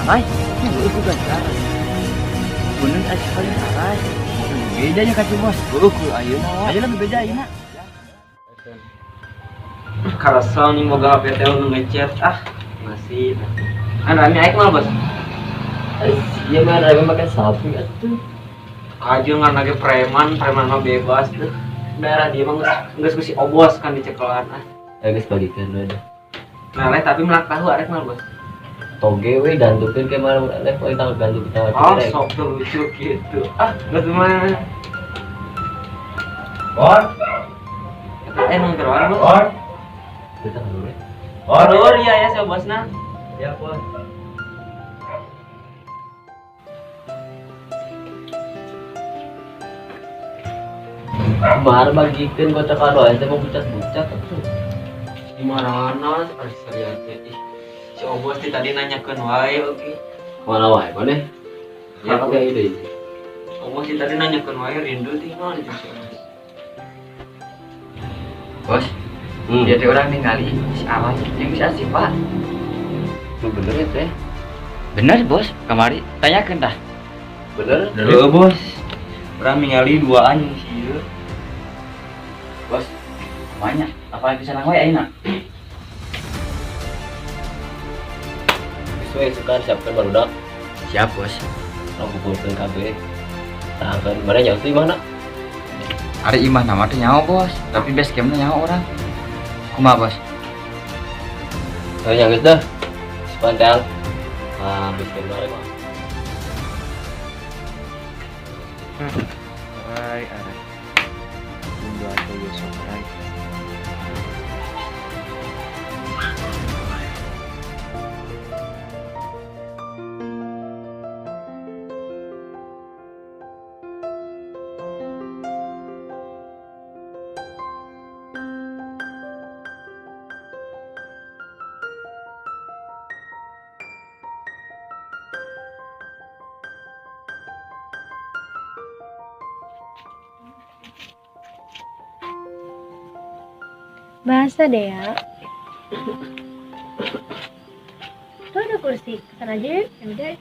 Aray, ya ku ganjar. Bener aya paling aray. Beda nya ka si bos. Heuh ku ayeuna. Ayeuna beda ayeuna. Karasal nih boga HP teh nu ngechat ah masih. Kan rame aik mah bos. Iya mah rame makan sapi atuh. Aja ngan lagi preman, preman mah bebas tuh. Daerah dia mah geus geus ku si obos kan dicekelan ah. Ya geus bagikeun we dah. Nah, leh, tapi melak tahu arek mah bos. Toge we gantukeun ke mana leh poe tanggal gantung kita. Oh, sok tuh lucu gitu. Ah, geus mah. Bor, Eh, nung keluar bos. bor, Kita dulu. bor. Lur, iya ya si obosna. Ya, bos. Kemarin bagikeun kocok kado teh mau bucat-bucat atuh. Di mana harus lihat ih. Si obos teh tadi nanyakeun wae oke. Kemana wae maneh? Ya, Apa kayak ide? Obos teh tadi nanyakeun wae rindu teh naon itu si obos. Bos, dia teh urang ningali si Aray jeung si Asifa. Lu bener ya teh? Bener bos, kamari tanyakeun tah. Bener? Heeh bos. Urang ningali duaan jeung si ieu. Bos, Banyak, apalagi bisa nang wae ayeuna. geus we suka siapkan barudak. Siap bos. Aku kumpulkeun kabeh. Tangkeun mana nyaho teh mana? Ari imah nama teh nyaho bos, tapi base campnya nyaho orang. Kumaha bos? Oh, nya geus dah. Sepanjang. Ah, base camp mah. Aray, aray. Tunggu atau besok aray. Bahasa deh ya. Tuh ada kursi, kesana aja yuk. Ya udah.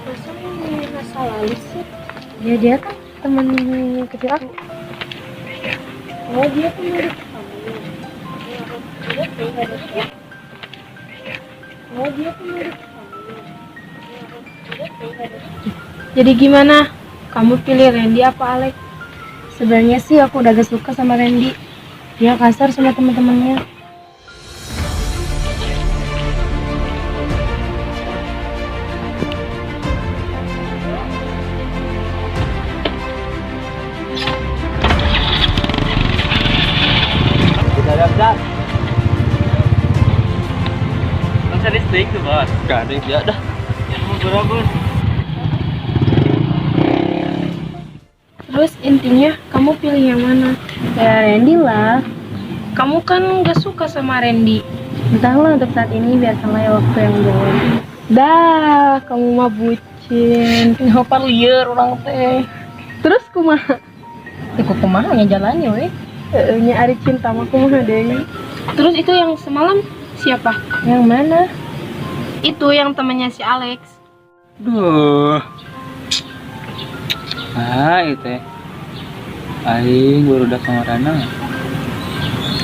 Masa ini masa lalu sih? Ya dia kan teman kecil aku. Oh dia kan mirip kamu. Oh dia kan mirip kamu. Jadi gimana? Kamu pilih Randy apa Alex? Sebenarnya sih aku udah gak suka sama Randy. Dia kasar sama teman-temannya. Kita Masa listrik tuh bos. Gak ada ya dah. Ya mau berapa bos? Terus intinya kamu pilih yang mana? Ya Randy lah. Kamu kan gak suka sama Randy. Entahlah untuk saat ini biarkanlah ya waktu yang jawab. Dah, kamu mah bucin. Ngopan liar orang teh. Terus kumaha? Ya kok kumaha nya jalannya we. Heeh, nya ari cinta mah kumaha deui. Terus itu yang semalam siapa? Yang mana? Itu yang temannya si Alex. Duh. Ah, itu teh. Aing baru udah kamarana.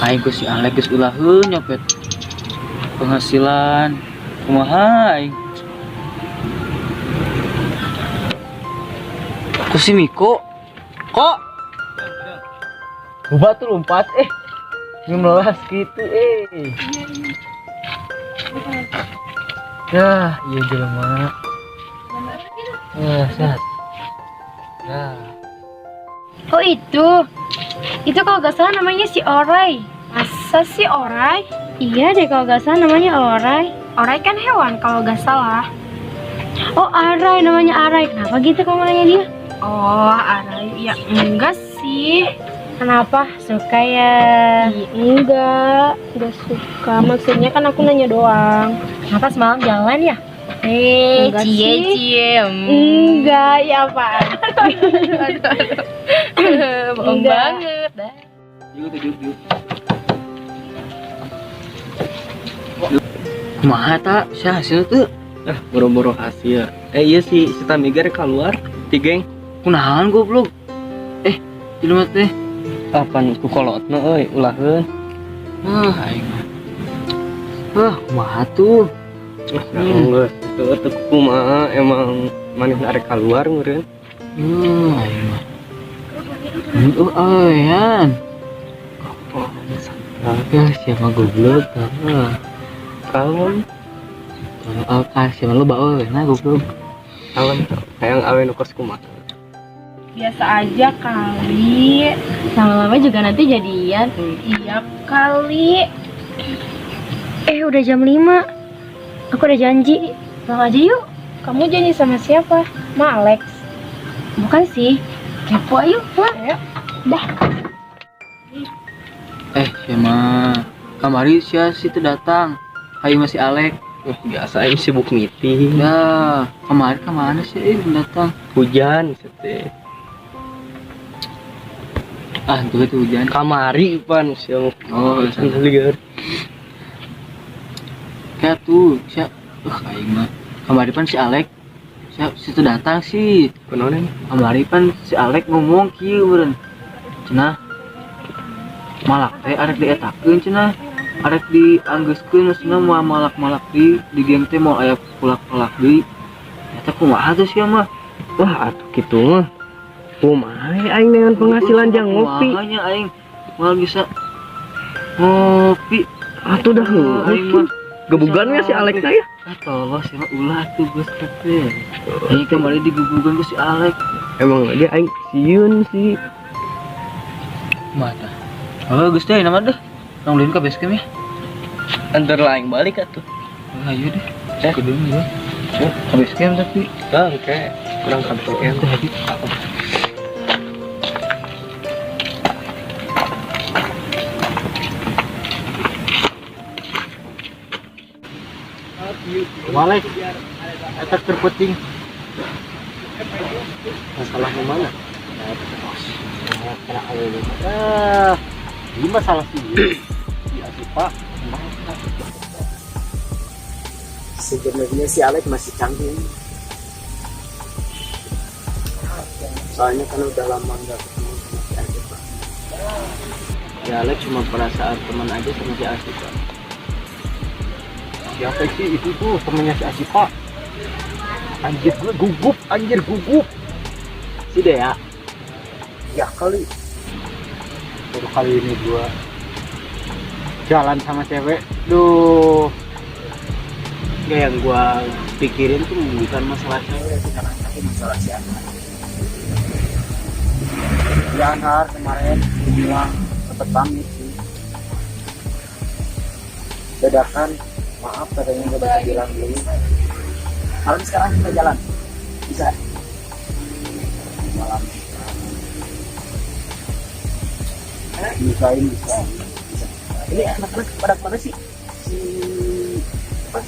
Aing ku si Alex geus ulaheun nyopet. Penghasilan kumaha aing? Ku si Miko. Kok? Ubah tuh lompat Ini melas gitu Dah, iya jelema. Wah, sehat. Dah. Oh itu. Itu kalau gak salah namanya si Orai. Masa si Orai? Iya deh kalau gak salah namanya Orai. Orai kan hewan kalau gak salah. Oh Arai namanya Arai. Kenapa gitu kamu nanya dia? Oh Arai ya enggak sih. Kenapa? Suka ya? Enggak suka. Maksudnya kan aku nanya doang. Kenapa semalam jalan ya? Eh, Enggak cie sih. cie. Enggak, ya apaan? Bohong Enggak. banget. Dah. Yuk, yuk, yuk. Kumaha ta? Sia hasil tuh. Ah, boro-boro hasil. Eh iya sih, si Tamigar keluar ti geng. Kunaon goblok? Eh, jelema teh. Kapan ku kolotna euy, ulaheun. Ah, aing mah. Ah, kumaha tuh? Geus, teu teu kumaha emang maneh arek keluar meureun. Aing mah. Oh, ayan. Oh, Ya, siapa goblok? Ah, kalem, ah, siapa lu bawa nah goblok. kalem. Hayang awe nu kos kumaha. Biasa aja kali. Lama-lama juga nanti jadian. Iya kali. Eh, udah jam 5. Aku udah janji. Pulang aja yuk. Kamu janji sama siapa? Ma Alex. Bukan sih. Kepo ayo pulang. Ayo. Dah. Eh, siapa? Kamari sia situ datang. Hayu masih Alek. Biasa aing sibuk meeting. Ya, kemarin kemana sih belum datang? Hujan sete. Ah, tuh itu hujan. Kamari pan sia. Oh, hujan ligar. Kayak tuh, siap. Aing mah. Kamari pan si Alek. Siap situ datang sih. Kunaon emang? Kamari pan si Alek ngomong kieu meureun. Cenah. Malak teh arek dietakeun cenah. Arek dianggeuskeun maksudna moal malak-malak di geng teh moal aya pulak-pulak deui. Eta kumaha tuh sia mah? Wah, atuh kitu mah. Kumaha aing dengan penghasilan jang ngopi. Kumaha nya aing moal bisa ngopi. Atuh dah heuh. Aing mah Gebugan si Alek teh ya? Ah, tolong sih mah ulah tuh geus teh. Aing kemarin digebugan ku si Alek. Emang lagi aing sieun sih. Mata. Oh, geus teh nama deh. Urang ulin ka base camp ya. Antar lah aing balik atuh. Oh, ayo deh. Ke dulu ya. Ka base camp tapi. Tah, oke. Kurang ka base camp. Teh, ayo. Walek. Eta keur penting. Masalah ke mana? Kena awewe. Ah, ini masalah sih. Si Asipa. Sebenarnya si Alek masih canggung. Soalnya kan udah lama nggak ketemu sama si Asipa. Si Alek cuma perasaan teman aja sama si Asipa. Siapa sih itu tuh temennya si Asipa? Anjir gue gugup, anjir gugup. Si Dea. Ya kali. Baru kali ini gue jalan sama cewek. Duh. Gak, yang gue pikirin tuh bukan masalah cewek sekarang, tapi masalah si Anhar. Si Anhar kemarin bilang sempet pamit sih. Dadakan, maaf katanya nggak bisa bilang dulu. Malam sekarang kita jalan, bisa? Malam. Bisain bisa. Bisa. Ini anak-anak pada kemana sih? Si apa?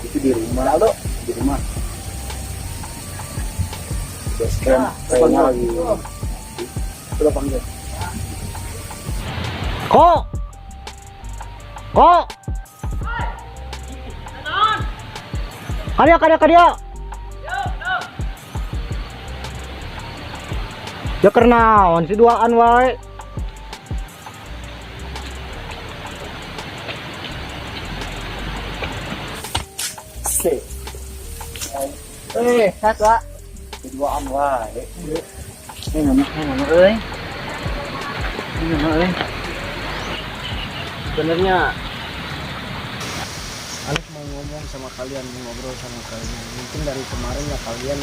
Itu di rumah. Lalu di rumah. Base camp kayaknya lagi. Coba panggil. Kok? Kok? Karya, karya, karya. Ya kernaon si duaan wae. C. Satu, Pak. Si duaan wae. Eh, nama, nama euy. Ini nama euy. Sebenarnya Alek mau ngomong sama kalian, mau ngobrol sama kalian. Mungkin dari kemarin ya kalian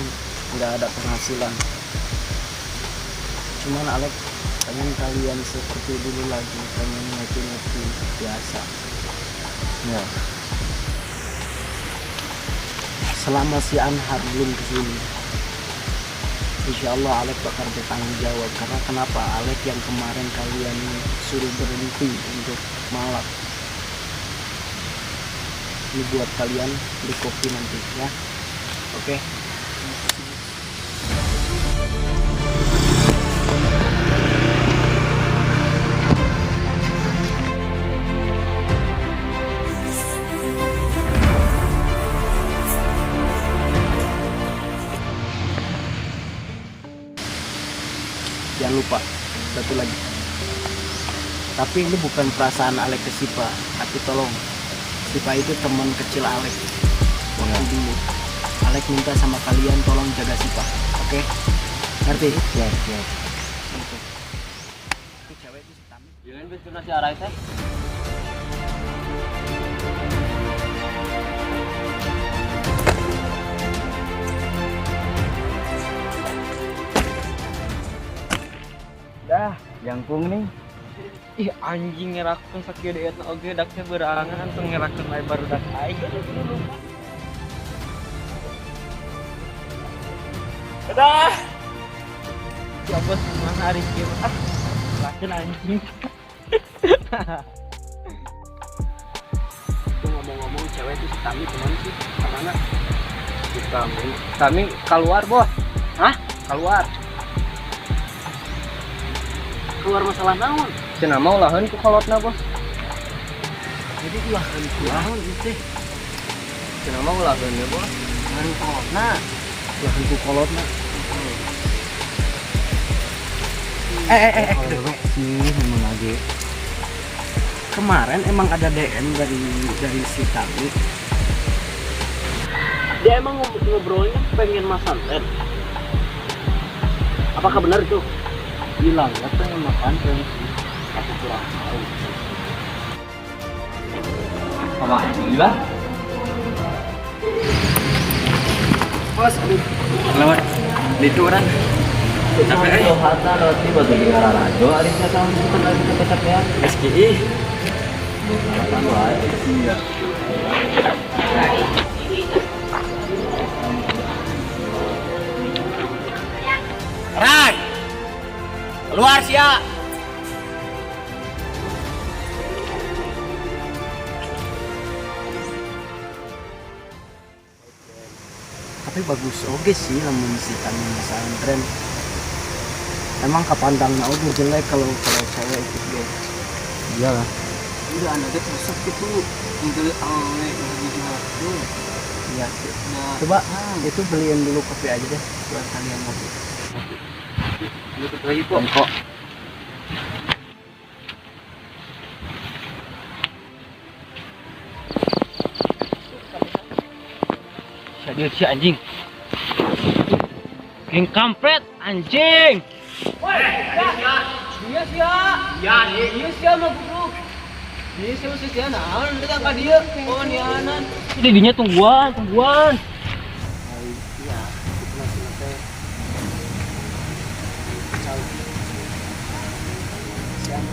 nggak ada penghasilan. Cuman Alek pengen kalian seperti dulu lagi, pengen ngopi-ngopi biasa. Ya. Selama si Anhar belum kesini, insya Allah Alek bakal bertanggung jawab. Karena kenapa? Alek yang kemarin kalian suruh berhenti untuk malak. Ini buat kalian beli kopi nanti ya. Oke. Jangan lupa satu lagi. Tapi ini bukan perasaan Alek ke Sipa, tapi tolong, Sipa itu teman kecil Alek waktu dulu. Alek minta sama kalian tolong jaga Sipa, oke? Ngerti? Siap, siap. Oke. Itu cewek itu si Tami. Jangan betul nasi arai teh. Dah, jangkung nih. Ih anjing ngerakeun sakieu dietna oge dak teh beurangan tong ngerakeun wae barudak aing. Dadah. Ya bos kumaha ari kieu ah. Lakeun anjing. Itu ngomong-ngomong cewek itu si Tami kemana sih? Kemana? Si Tami. Tami keluar, Bos. Hah? Keluar. Keluar masalah naon? Cenah mah ulaheun ku kolotna, Bos. Jadi ulaheun ku naon ieu teh? Cenah mah ulaheun ya, Bos. Ulaheun ku kolotna. Ulaheun ku kolotna. Awewe sih memang lagi. Kemarin emang ada DM dari si Tami. Dia emang ngobrolnya pengen masantren. Apakah benar itu? Bilang ya pengen makan sih. Aku kurang tahu. Sama anjing lah. Bos, aduh. Lewat itu orang. Capek eh. Hata roti buat bagi ngarajo, ari sia tahun itu lagi kecapean. SKI. Iya. Rai. Keluar sia. Tapi bagus oge sih lamun si Tami pesantren. Emang kapandangna oge jelek kalau kalau cewek ikut geng. Iyalah. Udah anak teh resep gitu. Intel awewe dijual tuh. Iya. Nah, Coba itu beliin dulu kopi aja deh buat kalian ngopi. Nutup lagi kok. Kok. Sia si anjing. Geng kampret anjing. Woi, iya sia. Ya, iya sia mah goblok. Iya sia mah sia naon datang ka dieu. Oh, nianan. Di dinya tungguan, tungguan. Iya, itu masih teh. Kacau. Siang.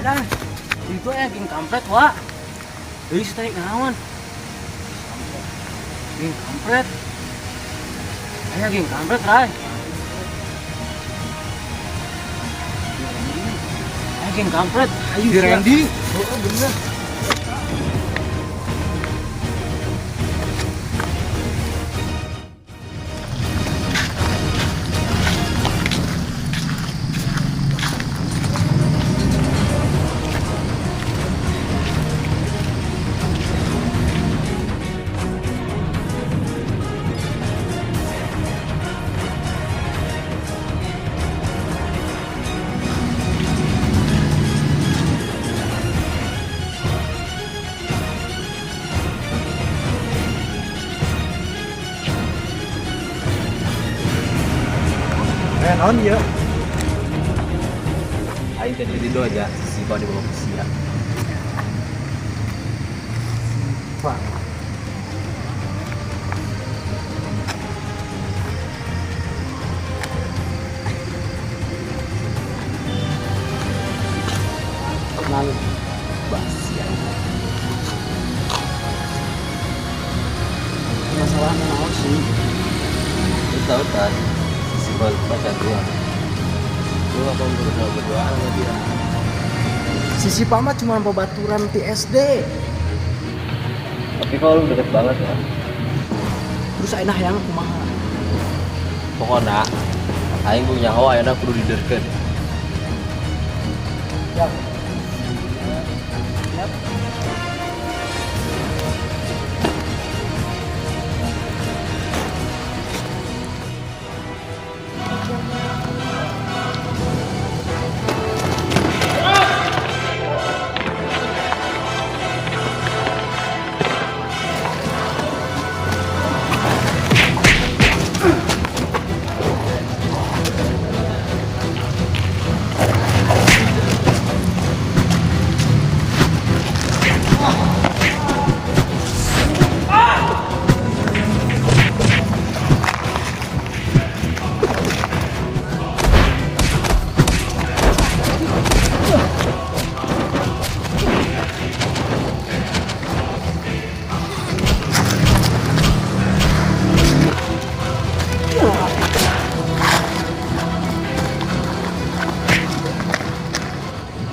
Ada. Itu ya geng kampret, Wak. Euy, si tarik naon? Geng kampret. Aya geng kampret, Ray. Aya geng kampret. Ayo Si Randy. Oh, bener. Naon ieu? Aing teh di doja, si Sipa dibawa ke sia. Wah. Kenal Basi aing. Masalahnya naon sih? Lu tahu kan, si Sipa Pacar gua. Lu ngapa berdua berduaan sama dia? Si Sipa mah cuma babaturan ti SD. Tapi kalau lu deket banget ya. Terus ayeuna hayang kumaha? Pokoknya aing kudu nyaho ayeuna kudu diderkeun. Siap. Siap.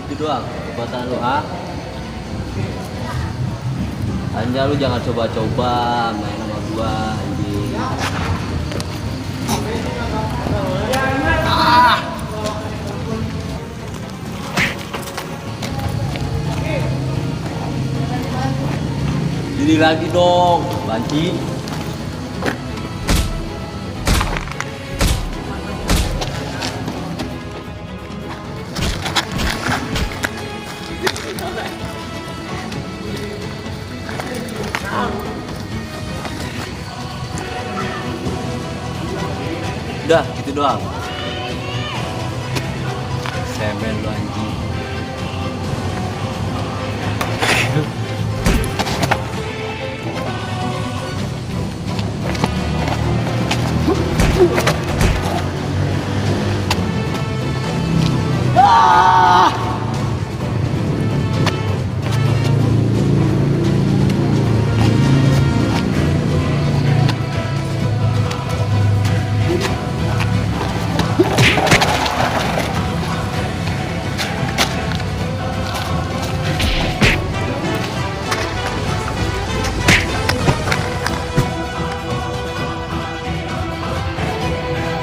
Itu doang kekuatan lu, ah. Anja, lu jangan coba-coba main sama gua, anjing. Ini lagi dong, banci. Udah, gitu doang. Semen lu, anjing.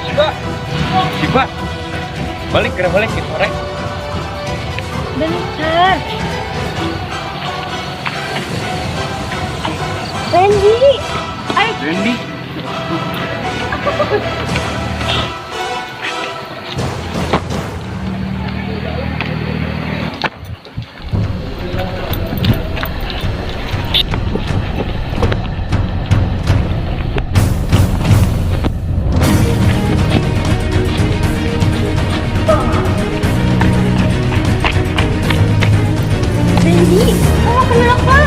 Sipa, Sipa, balik, kena balik, gitu, rek. Bentar. Randy. Ayo. Randy. Randy, kamu kenapa?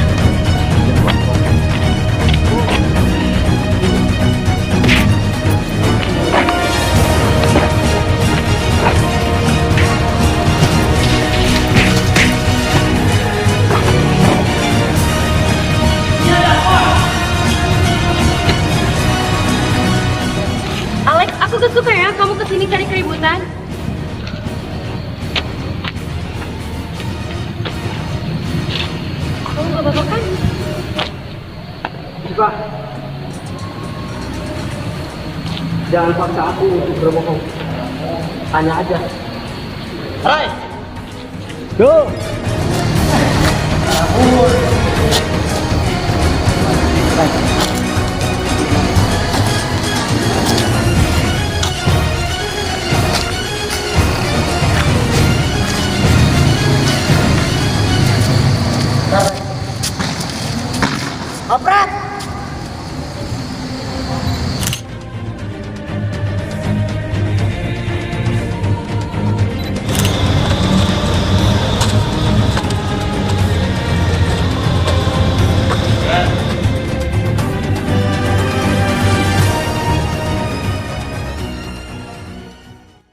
Alex, aku gak suka ya kamu kesini cari keributan. Kamu gak apa-apa kan? Sipa. Jangan paksa aku untuk berbohong. Tanya aja. Rai. Go. Rai. Opret.